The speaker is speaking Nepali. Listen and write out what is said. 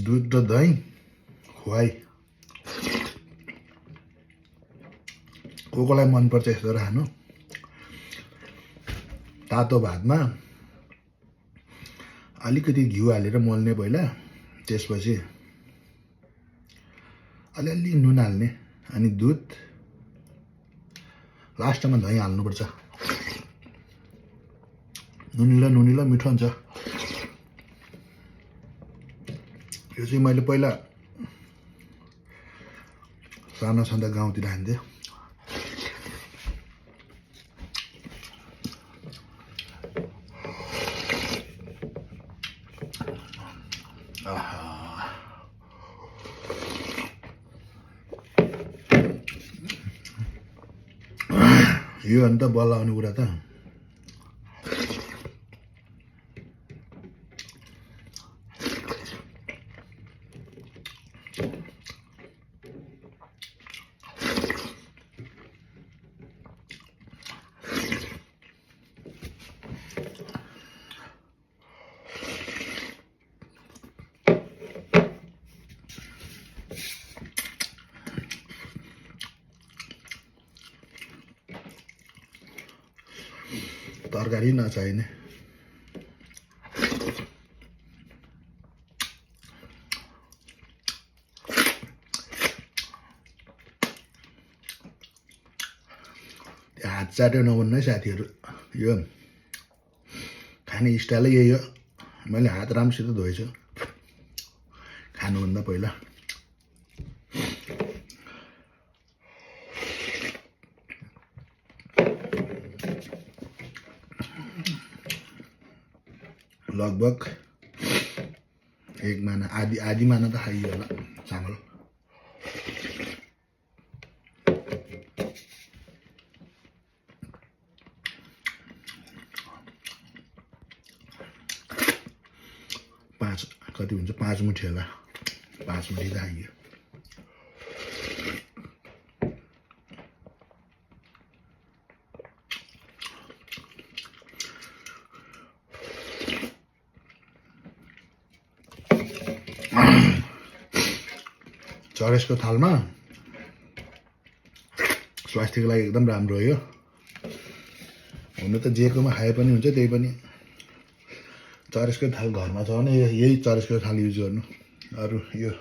दुध र दही खुवाई कोलाई मनपर्छ यस्तो खानु तातो भातमा अलिकति घिउ हालेर मोल्ने पहिला त्यसपछि अलिअलि नुन हाल्ने अनि दुध लास्टमा दही हाल्नुपर्छ नुनिलो मिठो हुन्छ यो चाहिँ मैले पहिला सानो छँदा गाउँतिर खान्थेँ यो अन्त बल आउने कुरा त तरकारी नचाहिने हात चाट्यो नभन्नु है साथीहरू यो खाने स्टाइलै यही हो मैले हात राम्रोसित धोएछु खानुभन्दा पहिला लगभग एक माना आधी माना त खाइयो होला चामल कति हुन्छ 5 मुठी होला 5 मुठी त खाइयो चरेसको थालमा स्वास्थ्यको लागि एकदम राम्रो हो यो हुन त जेकोमा खाए पनि हुन्छ त्यही पनि चरेसको थाल घरमा छ भने यही चरेसको थाल युज गर्नु अरू यो